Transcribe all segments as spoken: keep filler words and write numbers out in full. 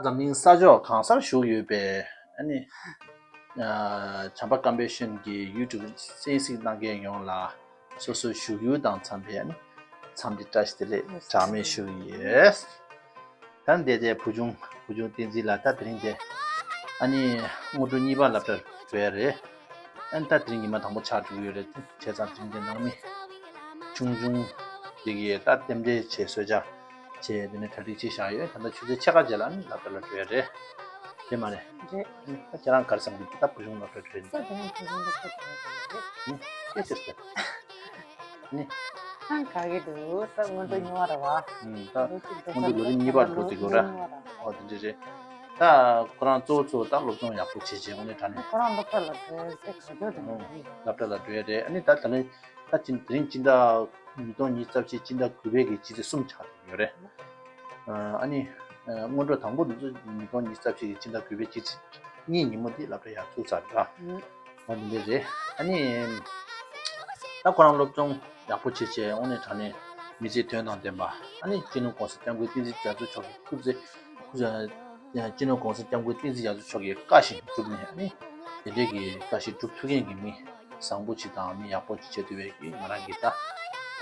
འཛམ་གླིང་ས་ཕྱོགས་གང་སར་བཞུགས་ཡོད་པའི་ཨ་ནི་ཨ་བྱམས་པ་ཀམ་པེ་ཤན་གྱི་ཡུ་ཊུབ་གསན་གཟིགས་གནང་མཁན་ཡོངས་ལ་སོ་སོའི་བཞུགས་ཡུལ་དང་འཚམས་པའི་ཨ་ནི་འཚམས་འདྲི་བཀྲ་ཤིས་བདེ་ལེགས་གྲངས་མེད་ཞུ་གི་ཡོད། ད་འདས་དེ་བུ་ཆུང་བུ་ཆུང་བསྟན་འཛིན་ལགས་ད་དེ་རིང་དེ་ཨ་ནི་སྔོན་འགྲོ་གཉིས་པ་སློབ་གྲྭར་འགྲོ་ཡ་རེད། ཨ་ནི་ད་དེ་རིང་ཉི་མ་དང་པོ་ཆགས་འགྲོ་གི་ཡོད་རེད། བྱས་ཙང་དེ་རིང་དེ་ནང་མི་ཆུང་ཆུང་དེ་གིས་ད་རྟེན་འབྲེལ་བྱས་གསོལ་ཇ་བྱས་དེ་ནས་གྲ་སྒྲིག་བྱས་བཞག་ཡོད། ད་ལྟ་ཆུ་ཚོད་ཕྱེད་ཀ་རྗེས་ལ་ཨ་ནི་སློབ་གྲྭ་ལ་འགྲོ་ཡ་རེད། དེ་མ་རེད། རེད། ཨ་ནི་ད་ཁྱེད་རང་ག་རེ་བསམ་གི་འདུག་ད་བུ་ཆུང་སློབ་གྲྭར་འགྲོ་ཡ་ད་དེ་རིང་བུ་ཆུང་སློབ་གྲྭར་འགྲོ་ཡ་རེད། ཨ་ནི་སྐད་ཆ་ཟེར། ནི། ཨང་ག་གི་འདུག་ད་སྔོན་འགྲོ་གཉིས་པ་རེད་བ། ཨུམ། ད་སྔོན་འགྲོ་ལོ་རིམ་གཉིས་པར་འགྲོ་དེ་གོ་ར། ཨོ་དེ་འདྲ་རེད། ད་ཁོ་རང་གཙོ་བོ་གཙོ་བོ་ད་སློབ་སྦྱོང་ཡག་པོ་བྱེད་བྱེད་དངོས་གནས་དྲང་གནས། ཁོ་རང་སློབ་གྲྭ་ལ་འགྲོ་ཡ་དེ་ག་འགྲོ་དང་ཨུམ། སློབ་གྲྭ་ལ་འགྲོ་ཡ་རེད། ཨ་ནི་ད་ད་ནི་ད་དེ་དེ་རིང་སྤྱི་ཟླ་ཉིས་སྟོང་ཉི་ཤུ་རྩ་བཞི་སྤྱི་ཟླ་དགུ་པའི་གི་སྤྱི་ཚེས་གསུམ་ཆགས་ཡོད་རེད། ཨ་ནི་སྔོན་འགྲོ་དང་པོ་འདི་ཚོ་ཉིས་སྟོང་ཉི་ཤུ་རྩ་བཞི་གི་སྤྱི་ཟླ་དགུ་པའི་སྤྱི་ཚེས་གཉིས་ཉིན་མོ་འདི་སློབ་གྲྭ་ཡར་ཚུགས་ཚར་ར། ཨོ་འདི་འདྲ་རེད། ཨ་ནི་ད་ཁོ་རང་སློབ་སྦྱོང་ཡག་པོ་བྱེད་བྱས་དངོས་གནས་དྲང་གནས་མི་ཚེ་དོན་དང་ལྡན་པ། ཨ་ནི་སྤྱི་ནོར་༸གོང་ས་༸སྐྱབས་མགོན་བསྟན་འཛིན་རྒྱ་མཚོ་མཆོག་གི་སྐུ་ཚེ་སྐུ་ཚེ་སྤྱི་ནོར་༸གོང་ས་༸སྐྱབས་མགོན་བསྟན་འཛིན་རྒྱ་མཚོ་མཆོག་གི་བཀའ་བཞིན་བསྒྲུབས་ནས། ཨ་ནི་དེ་འདྲའི་གི་བཀའ་བཞིན་སྒྲུབ་ཐུབ་མཁན་གྱི་མི་བཟང་པོ་ཅིག་དང་མི་ཡག་པོ་ཅིག་བྱེད་ཐུབ་པའི་གི་ང་རང་གི་ད་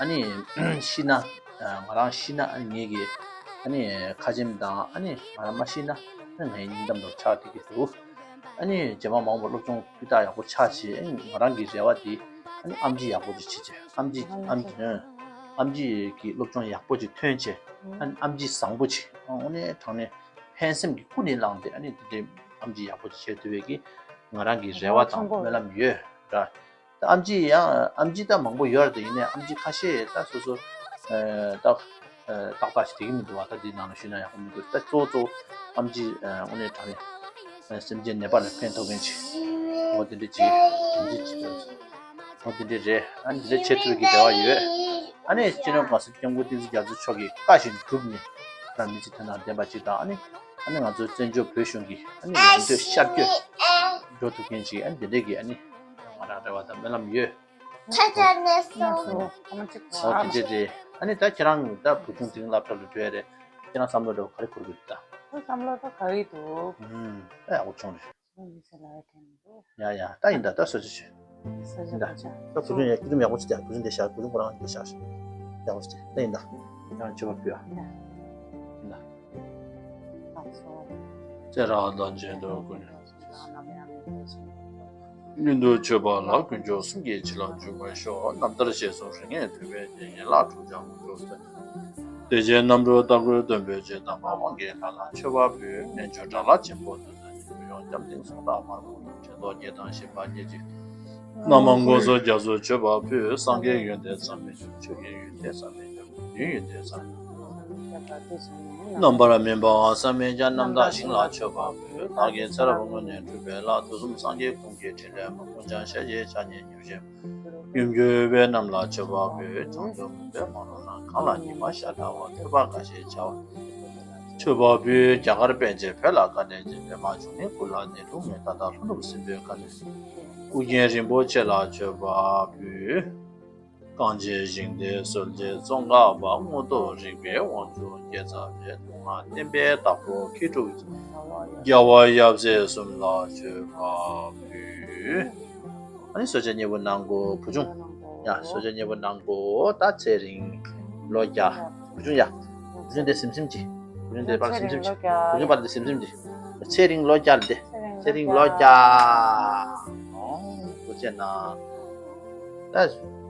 ཨ་ནི་ཤི་ན་ང་རང་ཤི་ན་ཨ་ནི་ངེད་ཀྱི་ཨ་ནི་ཁ་ཆེམས་དང་། ཨ་ནི་ང་རང་མ་ཤི་ན་ཨ་ནི་ངའི་སྙིང་གཏམ་དང་ཆགས་བསྡད་ཀྱི་འདུག་ཨ་ནི་རྗེས་མ་མང་པོ་སློབ་སྦྱོང་སྤུས་དག་ཡག་པོ་ཆགས་བྱས། ཨ་ནི་ང་རང་གི་རེ་བ་དེ་ཨ་ནི་ཨེམ་ཆི་ཡག་པོ་ཅིག་བྱེད་བྱས། ཨེམ་ཆི་ཨེམ་ཆི་ཨེམ་ཆི་གི་སློབ་སྦྱོང་ཡག་པོ་ཅིག་ཐོན་བྱས། ཨ་ནི་ཨེམ་ཆི་བཟང་པོ་ཅིག་དངོས་གནས་དྲང་གནས་ཕན་སེམས་ཀྱི་ཀུན་ནས་བསླངས་ཏེ་ཨ་ནི་དེ་འདྲའི་ཨེམ་ཆི་ཡག་པོ་ཅིག་བྱེད་ཐུབ་པའི་གི་ང་རང་གི་རེ་བ་དང་སྨོན་ལམ་ཡོད་ར། ད་ཨེམ་ཆི་ཡང་ཨེམ་ཆི་ད་མང་པོ་ཡོད་རེད། དེ་ཡིན་ནའི་ཨེམ་ཆི་ཁ་ཤས་ད་སོ་སོ་ཨ་ད་ཨ་ཏག་ཏག་ཞིག་བསྡད་ཀྱི་མི་འདུག་བ། ད་འདི་ནང་ལ་ཞུས་ན་ཡག་པོ་མི་འདུག་ད་གཙོ་བོ་གཙོ་བོ་ཨེམ་ཆི་ཨ་དངོས་གནས་དྲང་གནས་ཨ་སེམས་ཅན་ནད་པ་ལ་ཕན་ཐོགས་མཁན་ཅིག་འོ་དེ་འདྲ་ཅིག་ཨེམ་ཆི་ཅིག་ཨོ་དེ་འདྲ་རེད། ཨ་ནི་དེ་འདྲ་བྱེད་ཐུབ་ཀྱི་རེ་བ་ཡོད། ཨ་ནི་སྤྱི་ནོར་༸གོང་ས་༸སྐྱབས་མགོན་བསྟན་འཛིན་རྒྱ་མཚོ་མཆོག་གི་བཀའ་བཞིན་བསྒྲུབས་ནས་ད་མི་ཚེ་དོན་དང་ལྡན་པ་ཅིག་དང་། ཨ་ནི་ཨ་ནི་ང་ཚོ་བཙན་བྱོལ་བོད་གཞུང་གི་ཨ་ནི་ལམ་སྟོན་ཤར་བསྐྱོད་འགྲོ་ཐུབ་མཁན་ཅིག་ཨ་ནི་དེ་འདྲས་ཀྱི་ཨ་ནི་ང་རང་རེ་བ་དང་སྨོན་ལམ་ཡོད། ཆ་ཆ་ནས་སོ། ཨོ་དེ་འདྲས་རེད། ཨ་ནི་ད་ཁྱེད་རང་ད་བུ་ཆུང་དེ་རིང་སློབ་གྲྭ་ལ་འགྲོ་ཡ་རེད། ཁྱེད་རང་བསམ་བློ་འདྲ་བོ་ག་རེ་འཁོར་གྱི་འདུག་ད། བསམ་བློ་ད་ག་རེ་འདུག་ཨུམ། ད་ཡག་པོ་བྱུང་རེད། ཡ་ཡ། ད་ཡིན་ད། ད་བཟོ་བཅོས་བྱོས། ཡིན་ད། ད་བུ་ཆུང་ཡ་སྐྱིད་སྡུག་ཡག་པོ་ཅིག་བསྡད། བུ་ཆུང་འདི་བཞག་བུ་ཆུང་ཁོ་རང་འདི་བཞག་ཡག་པོ་ཅིག་བསྡད། ད་ཡིན་ད། ཡང་མཆོད་པ་ཕུལ་ཡ། ཡིན་ད། ཚེ་རབས་དང་རྗེས་ཟློས་ཀུན། མངོན་མཐོ་མཆོད་པ་ལ་ཀུན་སྦྱོར་གསུམ་གྱི་བྱིན་རླབས་འཇུག་པར་ཤོག་རྣམ་ཐར་ཞེས་སོགས་རིགས་ལྔས་མཐུན་པའི་རྒྱན་ཡན་ལག་དྲུག་ཀྱང་འགྲོ་ཟེར། བདེ་ཆེན་རྣམ་གྲོལ་རྟ་མགོའི་སྟོན་པའི་རྗེ་དམ་པ་དབང་གི་ལྷ་ལ་མཆོད་པ་ཕུལ། རྣལ་འབྱོར་དགྲ་ལྷ་ཆེན་པོ་འདི་ཚོ་ཡུམ་གྱི་སྐྱབས་མགོན་གསུང་རྟ་དམར་པོ་དང་ཕྲིན་ལས་རྒྱས་དང་ཞི་བ་རྒྱས་ཀྱི་རྣམ་པ་དངོས་སུ་རྒྱ་མཚོར་མཆོད་པ་ཕུལ། སངས་རྒྱས་ཡོན་ཏན་བསམ་མི་ཁྱབ། ཆོས་ཀྱི་ཡོན་ཏན་བསམ་མི་ཁྱབ། དུས་ཡུན་ཏན་བསམ་མི་ཁྱབ། རྣམ་པར་སྨིན་པའང་བསམ་མི་ཁྱབ། རྣམ་དག་ཞིང་ལ་མཆོད་པ་ཕུལ། བདག་གི་ཚེ་རབས་སྔོན་ནས་བསྒྲུབས་པའི་ལྷ། དུས་གསུམ་སངས་རྒྱས་ཀུན་གྱི་ཕྲིན་ལས་མ། ཀུན་ཀྱང་ཤེས་བྱའི་ཆ་ཉིད་ཉིད་བཞིན། ཡུམ་གྱུར་འོད་ཀྱི་རྣམས་ལ་མཆོད་པ་ཕུལ། བྱང་ཆུབ་མུན་པའི་སྨག་རུམ་ན། གང་ལ་ཉི་མ་ཤར་འདྲ་བ། ཐོས་པ་དགའ་ཞེས་བྱ་བ། མཆོད་པ་ཕུལ། རྒྱ་གར་པཎ་ཆེན་བོད་ལ་བཀའ་དྲིན་ཆེ། པདྨ་འབྱུང་གནས་སྐུ་ལ་གནས་དྲུག་མེད། ད་ལྟ་ལྷོ་ནུབ་སྲིན་པོའི་ཁ་ནས། ཨོ་རྒྱན་རིན་པོ་ཆེ་ལ་མཆོད་པ་ཕུལ། རྐང་རྗེས་ཞིང་དེ་སོལ་ཅིག་ཙོང་ཁ་པ། མངོན་རྟོགས་རིག་པའི་དབང་ཕྱུག་རྒྱལ་ཚབ་རྗེ། མདོ་སྔགས་བསྟན་པའི་བདག་པོ་མཁས་གྲུབ་རྗེ། རྒྱལ་བ་ཡབ་སྲས་གསུམ་ལ་མཆོད་པ་ཕུལ། ཨ་ནི་གསོལ་ཇ་མཉེས་པོ་གནང་གོ་བུ་ཆུང་། ཡ་གསོལ་ཇ་མཉེས་པོ་གནང་གོ་ད་ཚེ་རིང་ལོ་བརྒྱ། བུ་ཆུང་ཡ། བུ་ཆུང་དེ་ཟིམ་ཟིམ་གྱིས། བུ་ཆུང་དེ་པར་ཟིམ་ཟིམ་གྱིས། བུ་ཆུང་པར་དེ་ཟིམ་ཟིམ་གྱིས། ཚེ་རིང་ལོ་བརྒྱ་རེད་དེ། ཚེ་རིང་ལོ་བརྒྱ། ཨོ་ཐུགས་རྗེ་གནང་། ད།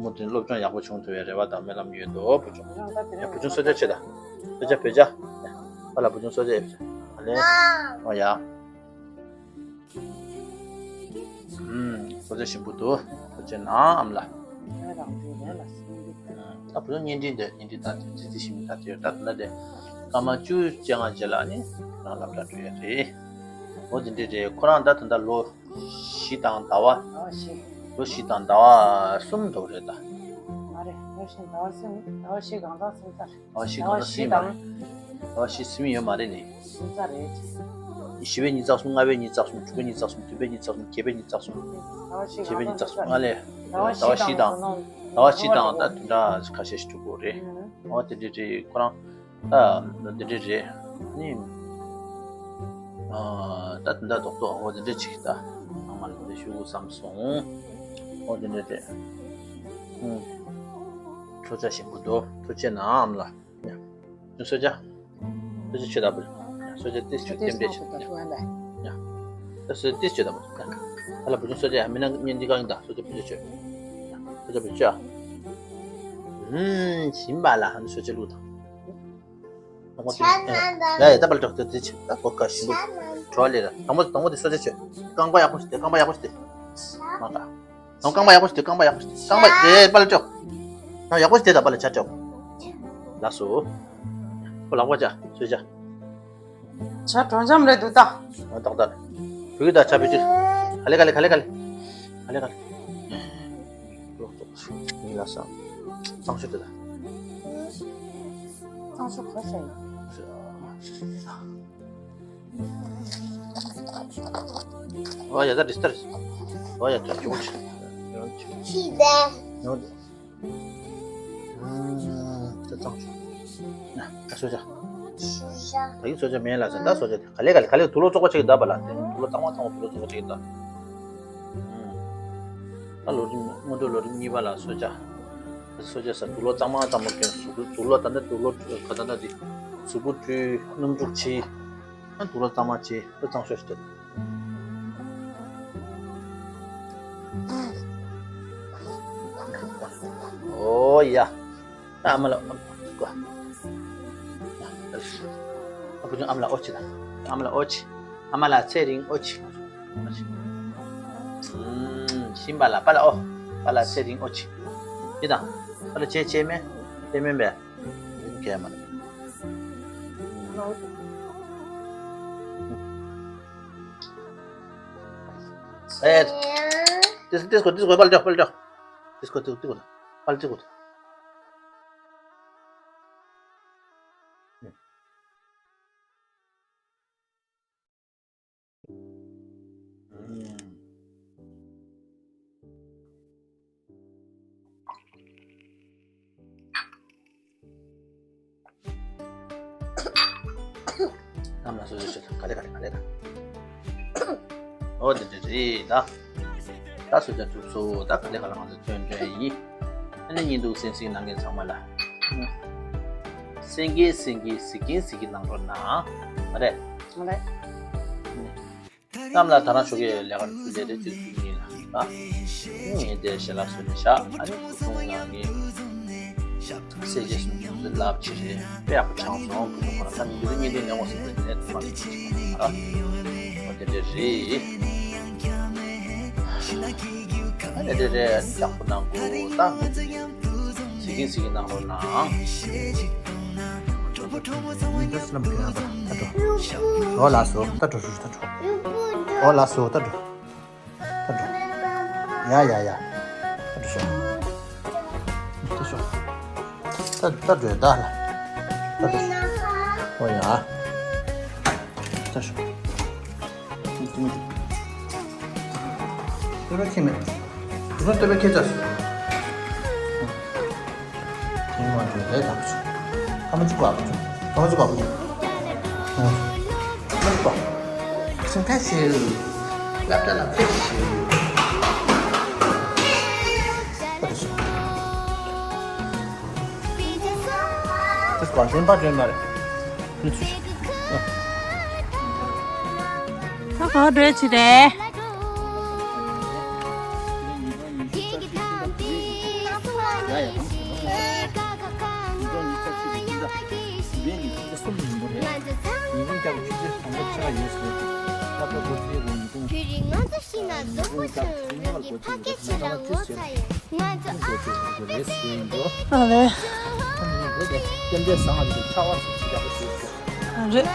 མུ་མཐུད་སློབ་སྦྱོང་ཡག་པོ་བྱུང་ཐུབ་པའི་རེ་བ་དང་སྨོན་ལམ་ཡོད་དོ་བུ་ཆུང་། ཡ་བུ་ཆུང་གསོལ་ཇ་མཆོད་ད། གསོལ་ཇ་བོད་ཇ། ཡ་ཨ་ལ་བུ་ཆུང་གསོལ་ཇ་ཡོད་ཨ་ལེ། ཨོ་ཡ། ཨུམ། གསོལ་ཇ་ཞིམ་པོ་འདུག་གསོལ་ཇ་ནང་ཨམ་ལ། ད་བུ་ཆུང་བརྙན་འཕྲིན་འདི་བརྙན་འཕྲིན་ད་ཙི་ཙི་ཞིག་མི་ད་དེ་ད་ད་དེ་སྐར་མ་བཅུ་བཅོ་ལྔ་རྗེས་ལ་ནི་ང་སློབ་གྲྭ་འགྲོ་ཡ་རེད། འོ་དེ་འདྲ་རེད། ཁོ་རང་ད་ད་ལྟ་ལོ་བཞི་དང་ཟླ་བ། ཟླ་བ་བཞི། ལོ་བཞི་དང་ཟླ་བ་གསུམ་འདྲ་བོ་རེད་ད། མ་རེད། ལོ་བཞི་ཟླ་བ་གསུམ། ཟླ་བ་བཞི་གང་ཟག་གསུམ་ཚར། ཟླ་བ་བཞི་གང་ཟག་གསུམ་ཡོད་མ་རེད། ཟླ་བ་བཞི་ཟིན་ཡོད་མ་རེད་ནི། གསུམ་ཚར་རེད། བཞི་པའི་ཉིན་ཚགས་གསུམ། ལྔ་པའི་ཉིན་ཚགས་གསུམ། དྲུག་པའི་ཉིན་ཚགས་གསུམ། བདུན་པའི་ཉིན་ཚགས་གསུམ། བརྒྱད་པའི་ཉིན་ཚགས་གསུམ། བརྒྱད་པའི་ཉིན་ཚགས་གསུམ་ལྔ་ལས། ཟླ་བ་བཞི་དང་། ཟླ་བ་བཞི་དང་ད་དེ་འདྲ་ཁ་ཤས་ཤིག་འགྲོ་གི་རེད། འོ་དེ་འདྲ་རེད། ཁོ་རང་ད་དེ་འདྲ་རེད། ནི་ ཨ། ད་དེ་འདྲ་རྡོག་རྡོག་འོ་དེ་འདྲ་ཅིག་ད་ཚང་མ་ལ་དེ་འདྲ་ཞུ་དགོས་བསམ་སོང་། འོ་དེ་འདྲ་རེད། ཨུམ། ཐུགས་རྗེ་ཆེ་དགོས་འདུག་ཐུགས་རྗེ་གནང་ཨ་མ་ལགས། ཡ། གསོལ་ཇ། གསོལ་ཇ་མཆོད་ད་བུ། གསོལ་ཇ་ཏིས་མཆོད་རྟེན་འབྲེལ་མཆོད། ཡ། ད་གསོལ་ཏིས་མཆོད་ད་བུ། ད་ལ་བུ་ཆུང་གསོལ་ཇ་ཡ་མི་ན་ཉན་འདི་གང་ཡིན་ད་གསོལ་ཇ་བུ་ཆུང་མཆོད། གསོལ་ཇ་བུ་ཆུང་མཆོད། ཨུམ། ཞིམ་པ་ལ་ཧ་ནི་གསོལ་ཇ་བླུགས་དང་། ཡ་ཡ་ད་པར་ཏོག་ཏོག་ཏོག་ཏོག་ད་གོ་ཀ་ཞིམ་པོ་བྲོ་ལེ་ར། དང་པོ་དང་པོ་དེ་གསོལ་ཇ་མཆོད། རྐང་པ་ཡག་པོ་ཞིག་དེ། རྐང་པ་ཡག་པོ་ཞིག་དེ། མ་ད། ནང་རྐང་པ་ཡག་པོ་ཞིག་དེ། རྐང་པ་ཡག་པོ་ཞིག་དེ། རྐང་པ་དེ་པར་ཏོག་ནང་ཡག་པོ་ཞིག་དེ་ད་པར་ལ་ཇ་སྤྲོད། ལགས་སོ། ཁོ་ལག་པ་ཇ་གསོལ་ཇ། ཇ་གྲོ་འཇམ་རེད་འདུག་ད། ཨ་ཏག་ཏག་བུ་གི་ད་ཇ་བུ་ཅི། ག་ལེ་ག་ལེ་ག་ལེ་ག་ལེ། ག་ལེ་ག་ལེ། ལོག་ཙོག་ཡིན་ལ་སང་། གཙང་ཤོས་དེ་ད། གཙང་ཤོས་ག་ས་ཡིན། ཨོ་ཡ་ད་རིས་ད་རིས། ཨོ་ཡ་ད་ཅུང་ཆེ། ཡང་ཆེ། ཡང་ཆེ། ཨུམ། ད་གཙང་ཆུ། ན་ད་གསོལ་ཇ། ད་གི་གསོལ་ཇ་མེད་ལ་ཟེར། ད་གསོལ་ཇ་དེ་ག་ལེ་ག་ལེ་ག་ལེ་དུག་ལོག་བཙོག་པ་ཆགས་ཀྱི་གདའ་པ་ལ། དེ་དུག་ལོག་གཙང་མ་གཙང་མ་དུག་ལོག་བཙོག་པ་ཆགས་ཀྱི་གདའ། ད་ལོ་རིམ་སྔོན་འགྲོ་ལོ་རིམ་གཉིས་པ་ལ་གསོལ་ཇ། གསོལ་ཇ་ཟ། དུག་ལོག་གཙང་མ་གཙང་མ་གྱོན། གཟུགས་པོ་དུག་ལོག་ད་ལྟ་དུག་ལོག་ག་ད་ལྟ་དེ་གཟུགས་པོ་བཀྲུས། སྣུམ་འཁྲུག་བྱས། ད་དུག་ལོག་གཙང་མ་བྱས། ད་གཙང་ཤོས་ཤིག་ད། ཨོ་ཡ། ད་ཨ་མ་ལ་ཨ་མ་ལ་ཨོ་ཆི་ད། ཨ་མ་ལ་ཨོ་ཆི། ཨ་མ་ལ་ཨོ་ཆི། ཨ་མ་ལ་ཚེ་རིང་ཨོ་ཆི། ཨོ་ཆི། ཨུམ། ཤིང་པ་ལ་པ་ལ་ཨོ། པ་ལ་ཚེ་རིང་ཨོ་ཆི། ཡི་དང་། པ་ལ་ཆེ་ཆེ་མེ། ཆེ་མེ་མེ། རིང་གས་མ་ལ། ཨེ། ཏིས་ཏིས་ཀོ་ཏིས་ཀོ་པལ་ཏོ་པལ་ཏོ། ཏིས་ཀོ་ཏིས་ཀོ་པལ་ཏིས་ཀོ། ཨ་མ་ལ་གསོལ་ཇ་མཆོད། ག་ལེ་ག་ལེ་ག་ལེ་ད། ཨོ་དེ་དེ་རེད་ད། ད་གསོལ་ཇ་གྲུབ་སོང་། ད་ག་ལེ་ག་ལེ་ང་ཚོ་ཐོན་ཐོན་ཡིན། ཨ་ནི་བརྙན་ཐུང་གསན་གཟིགས་གནང་མཁན་ཚང་མ་ལ། གསན་གཟིགས་གཟིགས་གཟིགས་གཟིགས་གནང་རོགས་གནང་། ཨ་རེད། ཨ་རེད། གནམ་ལ་ད་རང་ཞོགས་ཀས་ལས་ཀ་ལས་རེ་བྱེད་དུས་ཉིན་ལ་ད། ངས་དེ་ཞལ་ལག་བཟོས་ནས་བཞག་ཨ་ནི་བུ་ཆུང་ང་ངས་སེ་ཇེ་སུན་ལབ་ཆེ་རེད། དཔེ་ཡག་པོ་ཆགས་སོང་། བུ་ཆུང་ཁོ་རང་ད་མི་འདུག་ཉིན་དེ་ནས་འོ་སེ་དེ་ནས་དུ་མ་ཆགས་ཨ་འོ་དེ་འདྲ་རེད། ཨ་ནི་དེ་རེད། ཡག་པོ་གནང་དགོས། ད་མི་ཚེ་གཟིགས་གཟིགས་གནང་རོགས་གནང་། འོ་ལགས་སོ། ད་འགྲོ་ཞུ་ད་འགྲོ། འོ་ལགས་སོ། ད་འགྲོ། ད་འགྲོ། ཡ་ཡ་ཡ། ད་འགྲོ་ཤོག་ད་འགྲོ་ཤོག་ད་ད་འགྲོ་ད་ལ། ད་འགྲོ་ཤོག་འོ་ཡ། ད་ཤོག་ཏོ་པའི་ཁྱེད་མེད། ཏོ་པའི་ཁྱེད་ཅག་སོང་། ཁྱེད་མ་འགྲོ་ལས་དག་ཆུ། ཨ་མ་ཅི་གོ་ཨ་ཁུ་ཆུ། ཨ་མ་ཅི་གོ་ཨ་ཁུ་ཆུ། ཨ་མ་ཅི་གོ། སེམས་ཁ་ཤེས། སློབ་གྲྭ་ལ་ཕེབས་ཤིག་ཨ་ཁུ་ཆུ། ཏོ་པའི་ཁྱེད་མ་འགྲོ་མ་རེད། ད་ག་འགྲོ་ཆི་རེད། ཨ་ལེ། རེད།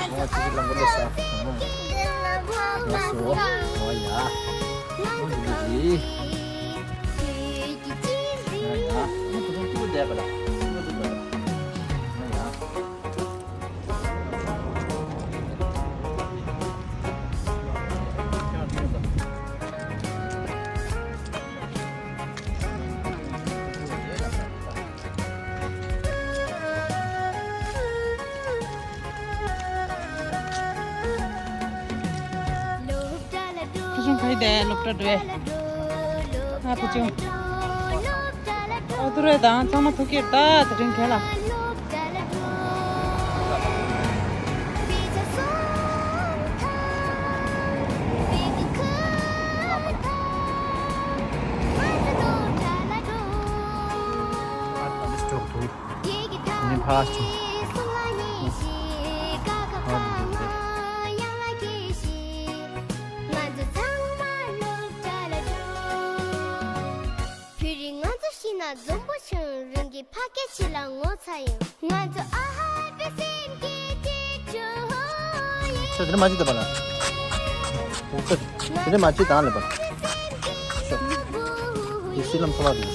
ཁ་ཡི་དེ་སློབ་གྲྭ་འགྲོ་ཨེ། ཨ་ཕུ་ཆུང་། ཨོ་ཏུ་རེ་དང་ཚང་མ་ཐུག་གེར་ད་དེ་རིང་ཁེ་ལ། བོད་རིགས་ང་ཚོ་ཤི་ན་འཛོམས་པོ་ཆང་རང་གི་ཕ་སྐད་ཆེ་ལ་ངོ་ཚ་ཡང་ང་ཚོ་ཨ་ཧ་པེ་སེམས་ཀྱི་ཏི་ཅོ་ཡེ། ཁྱོད་དེ་ནས་མ་ཅི་ད་པ་ལ། ཁྱོད་དེ་ནས་མ་ཅི་དང་ལེ་པ། ཁྱོད་དེ་སི་ལམ་ཚ་བ་དེ།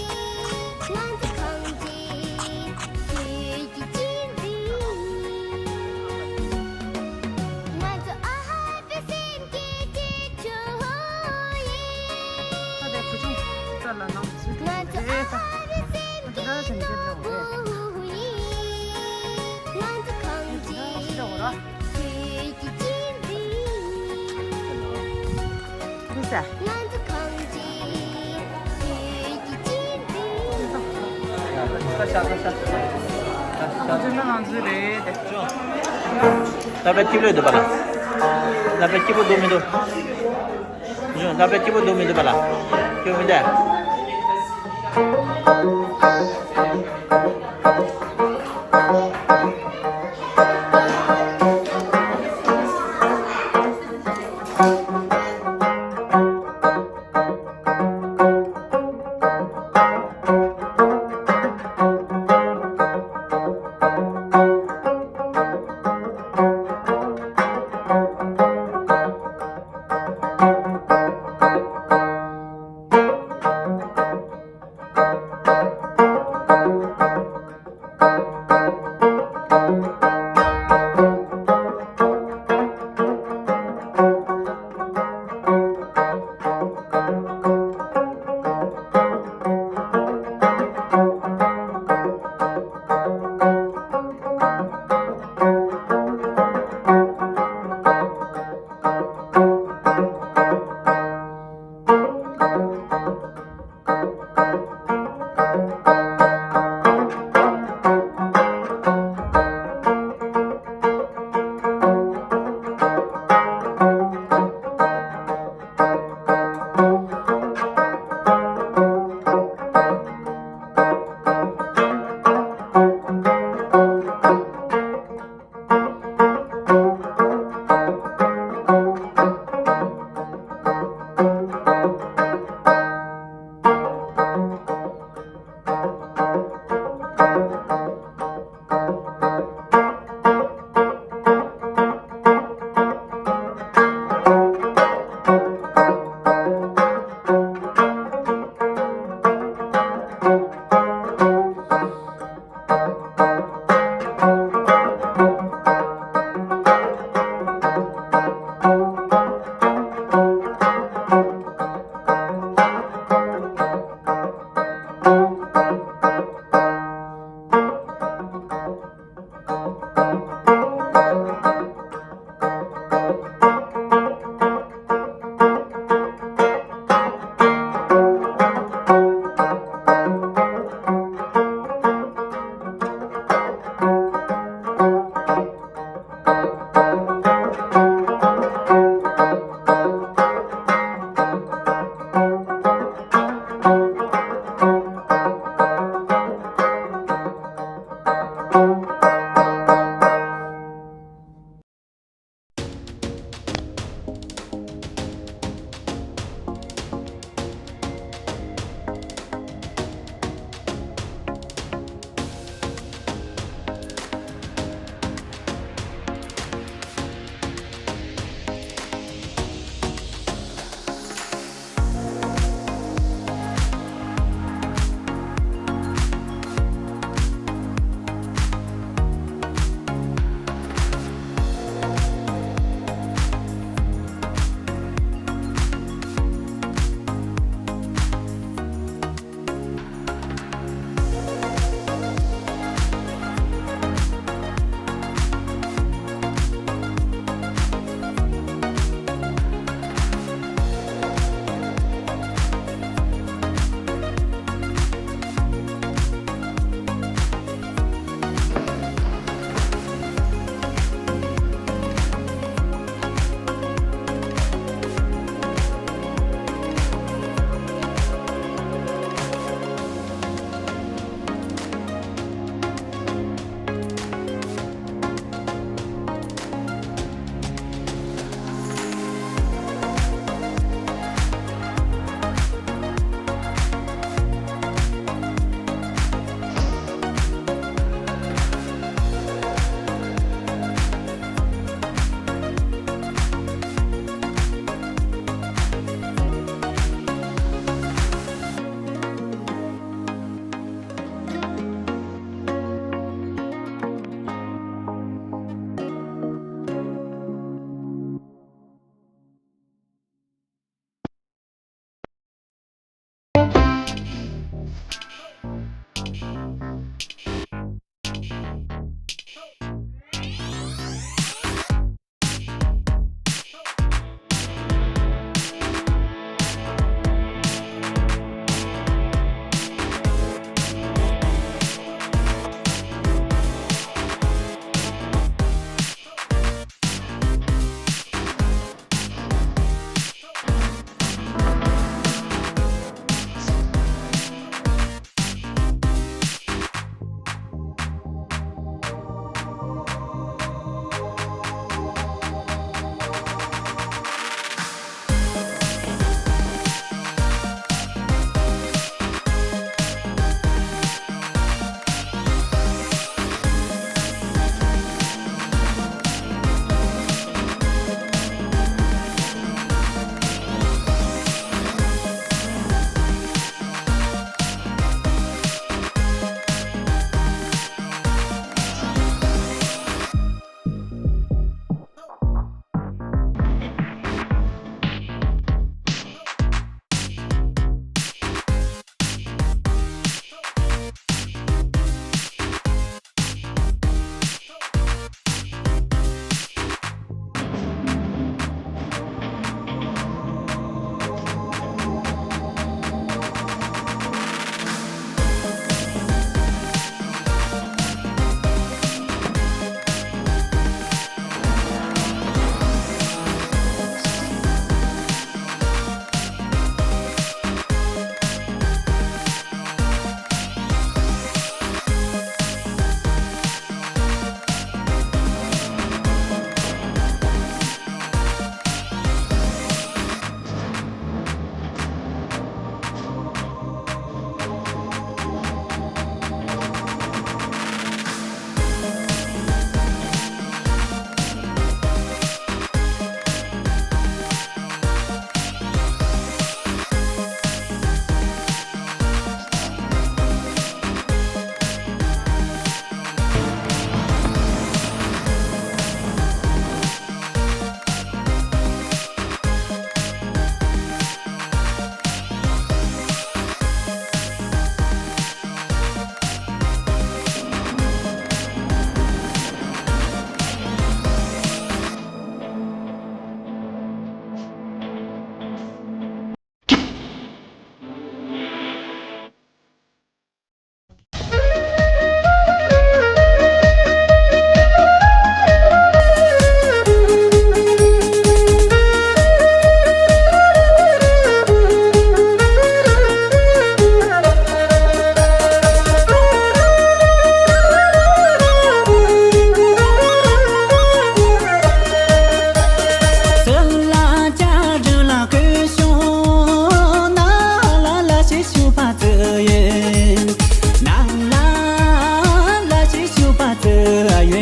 ང་ཚོ་གང་ཅི་ཁྱོད་ཀྱི་ཅི་འཛིན། ང་ཚོ་ཨ་ཧ། ད་པའི་སྐྱིད་པོ་འདུག་པ་ལ། ད་པའི་སྐྱིད་པོ་འདུག་མི་འདུག་ད་པའི་སྐྱིད་པོ་འདུག་མི་འདུག་པ་ལ། སྐྱིད་པོ་མི་འདུག་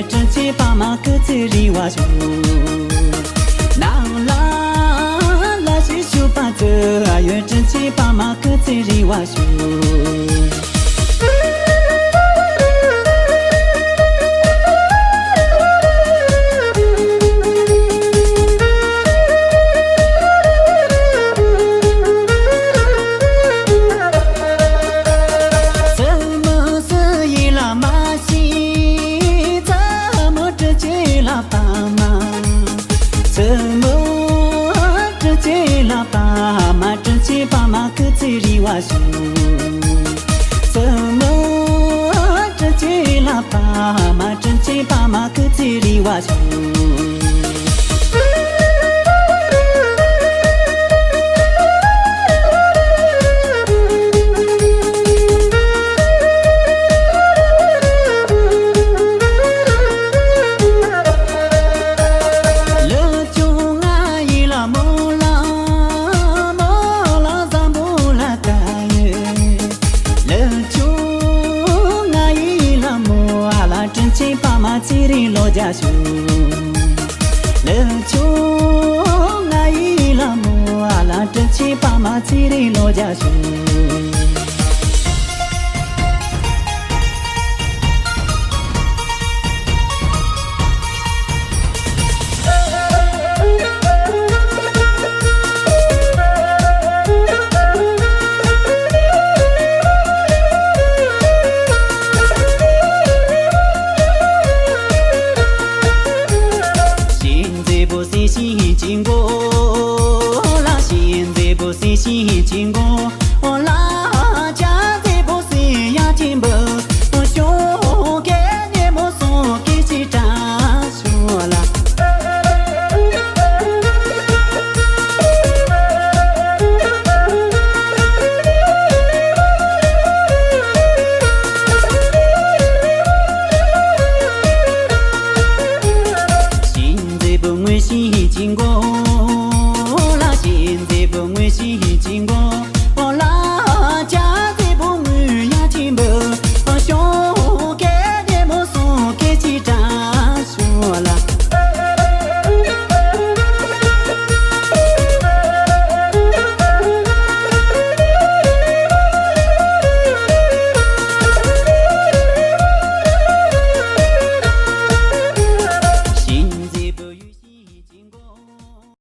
དྲིན་ཆེན་པདྨ་སྐུ་ཚེ་རིང་བར་ཤོག། ནང་ལ་ལ་ཞིག་བཞུགས་པ་ཚོ། ཨ་ཡོད་དྲིན་ཆེན་པདྨ་སྐུ་ཚེ་རིང་བར་ཤོག། བཙུན་མོ་སུ་ཡིན་ལ་མ་ཤེས། བཙུན་མོ་དྲིན་ཆེན་ལགས་པདྨ། བཙུན་མོ་དྲིན་ཆེན་ལགས་པདྨ། དྲིན་ཆེན་པདྨ་སྐུ་ཚེ་རིང་བར་ཤོག། བཙུན་མོ་དྲིན་ཆེན་ལགས་པདྨ། དྲིན་ཆེན་པདྨ་སྐུ་ཚེ་རིང་བར་ཤོག། ལོ་ཆུང་ང་ཡི་ལ་མོ་ལ། མོ་ལ་བཟང་པོ་ལ་ལྟ་ཡོད། ལོ་ཆུང་ང་ཡི་ལ་མོ་ཨ་ལ། དྲིན་ཆེན་པདྨ་ཚེ་རིང་ལོ་བརྒྱ་ཤོག། ལོ་ཆུང་ང་ཡི་ལ་མོ་ཨ་ལ། དྲིན་ཆེན་པདྨ་ཚེ་རིང་ལོ་བརྒྱ་ཤོག།